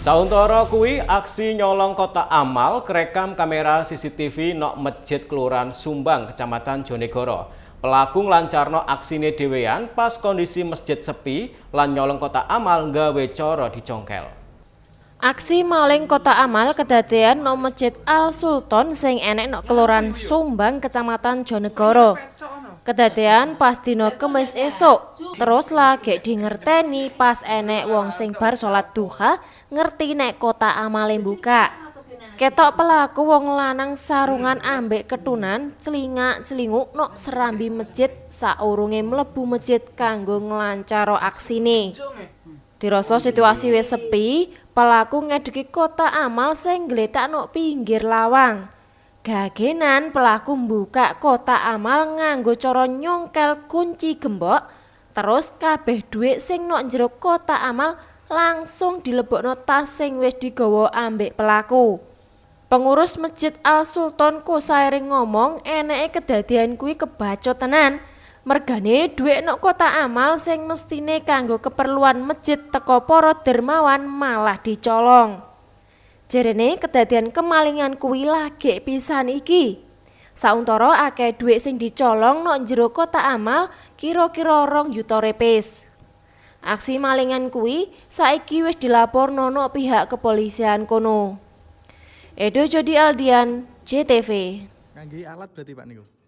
Sauntara kuwi, aksi nyolong kotak amal kerekam kamera CCTV nok Masjid Kelurahan Sumbang, Kecamatan Jonegoro. Pelaku nglancarno aksine dhewean pas kondisi masjid sepi lan nyolong kotak amal nggawe cara dicongkel. Aksi maling kotak amal kedadean nok Masjid Al Sultan sing enek nok Kelurahan Sumbang, Kecamatan Jonegoro. Kedadean pas dina Kemis esuk. Terus lagi dingerteni pas enek wong sing bar salat Duha ngerti nek kotak amale buka. Ketok pelaku wong lanang sarungan ambek ketunan celingak-celinguk nok serambi masjid saurunge mlebu masjid kanggo nglancaro aksine. Dirasa situasi wis sepi, pelaku ngedeki kotak amal sing ngletak nok pinggir lawang. Gagenan pelaku mbuka kotak amal nganggo cara nyongkel kunci gembok, terus kabeh dhuwit sing nok jero kotak amal langsung dilebokno tas sing wis digawa ambek pelaku. Pengurus Masjid Al Sultan Kusairing ngomong eneke kedadian kuwi kebacut tenan. Mergane dhuwit nok kotak amal sing mestine kanggo keperluan masjid teko para dermawan malah dicolong. Jerene kedadian kemalingan kuwi lagi pisan iki. Sauntara akeh dhuwit sing dicolong nok jero kotak amal kira-kira 2 yuta repes. Aksi malingan kuwi saiki wis dilaporno nok pihak kepolisian kono. Edo Jodi Aldian, JTV. Ngangge alat berarti, Pak, niku.